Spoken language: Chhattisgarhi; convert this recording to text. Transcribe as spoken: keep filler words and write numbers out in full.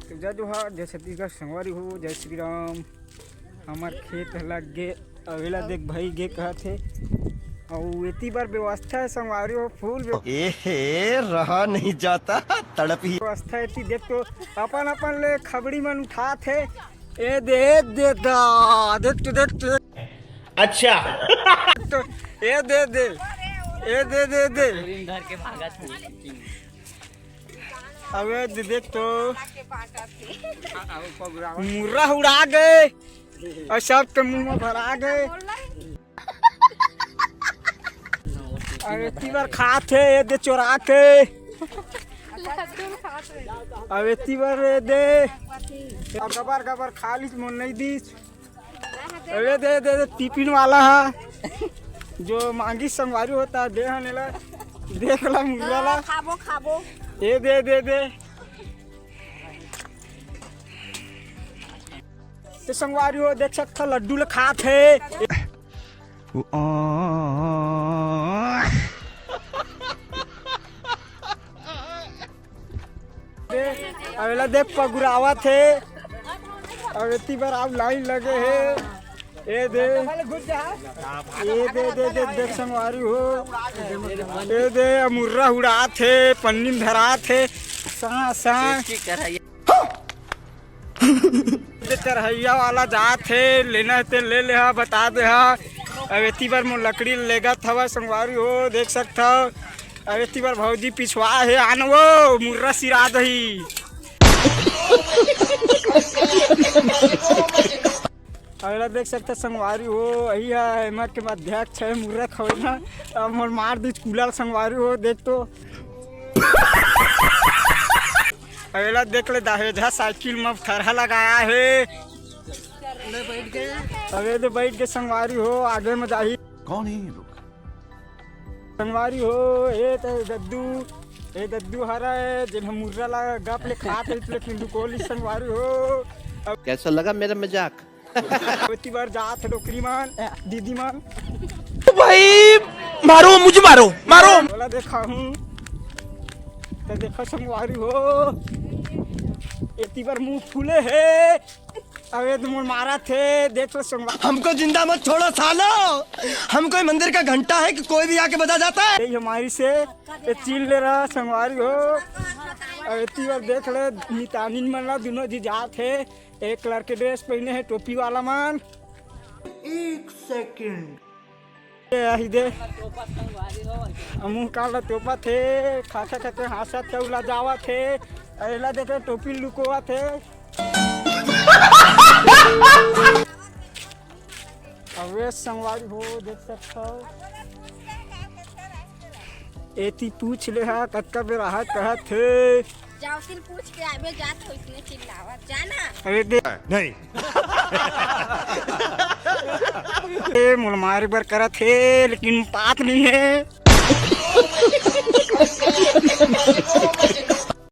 जय जोहार, जय छत्तीसगढ़ संगवारी हो, जय श्री राम। हमर खेत लग गे, अवेला देख भाई गे कहत हे। अउ एती बर व्यवस्था हे संगवारी हो, full व्यव- ए हे, रहा नहीं जाता, तड़प ही। व्यवस्था एती देख तो अपन अपन ले खबड़ी मन उठात हे। ए दे, ए दे दा, देख तो, देख तो। अच्छा। तो ए दे दे, ए दे दे दे। धर के भागत हे। अबे दे देख तो। मुर्रा उड़ा गे। अउ सब के मुंह में भरा गे। अउ एती बर खात हे, ए दे चोरा के। अउ एती बर ए दे। अउ गबर गबर खा लिस, मोर नहीं दिस। अरे दे, दे, दे, टिफिन वाला हा, जो मांगी संगवारी हो, दे हा नेला, देख ला मुर्रा ला। हाँ, खाबो, खाबो। ए दे, दे, दे। तो संगवारी हो, देख सकत हा, लड्डू ला खात हे। अवेला देख पगुरावत हे। अउ एती बर अब लाइन लगे हे। ए दे, ए दे, दे, दे, देख संगवारी हो। ए दे, मुर्रा उड़ात हे, पन्नी में धरात हे। सा, सा। चरहैया वाला जात हे, लेना हे ते ले ले हा, बता दे हा। अउ एती बर मोर लकड़ी लेगत हवा संगवारी हो, देख सकत हव। अउ एती बर भौजी पिछवा हे, आन वो मुर्रा सिरा दही। अवेला देख सकत हव संगवारी हो, यही हे एमर के अध्यक्ष हे मुर्रा खवैना। अब मोर मार दिस कुलल संगवारी हो, देख तो। अवेला देख ले, दहेजा साइकिल में थरहा लगाया हे। अबे तो बैठ के संगवारी हो, आगे में जाही। कौन है ये लोग? संगवारी हो, ए तो दद्दू, ए दद्दू हरा हे, जेन हम मुर्रा ला गप ले खात हे, लेकिन दुकोली संगवारी हो। अब कैसा लगा मेरा मजाक? एती बर जात हे डोकरी मन, दीदी मन। भाई, मारो, मुझे मारो, मारो। बोला देखा हूँ, तो देखो संगवारी हो, एती बर मुंह फूले हे। अबे तो मोर मारा थे, देख लो संगवारी। हमको जिंदा मत छोड़ो सालो, हम कोई मंदिर का घंटा है कि कोई भी आके बजा जाता है? यही हमारी से ये चील ले रहा संगवारी हो। अउ एती बर देख ले, मितानिन मन ला दुनों जी जात हे। एक कलर के ड्रेस पहिने हे, टोपी वाला मन। एक सेकंड। ए, आही दे। मुंह काला तोपा थे, खाथे खाथे हाँसत हे, उला जावा थे। अउ एला देखे, टोपी लुकोवा थे। अबे संगवारी हो, देख सकत हव। एती पूछ ले हा, कतका बेर आहत कहत हे। जाओ, तिल पूछ के आबे, जात हो इसने चिल्लावत, जाना। अरे दे। नहीं। ए, मोला मारे बर करत हे, लेकिन पात नहीं हे।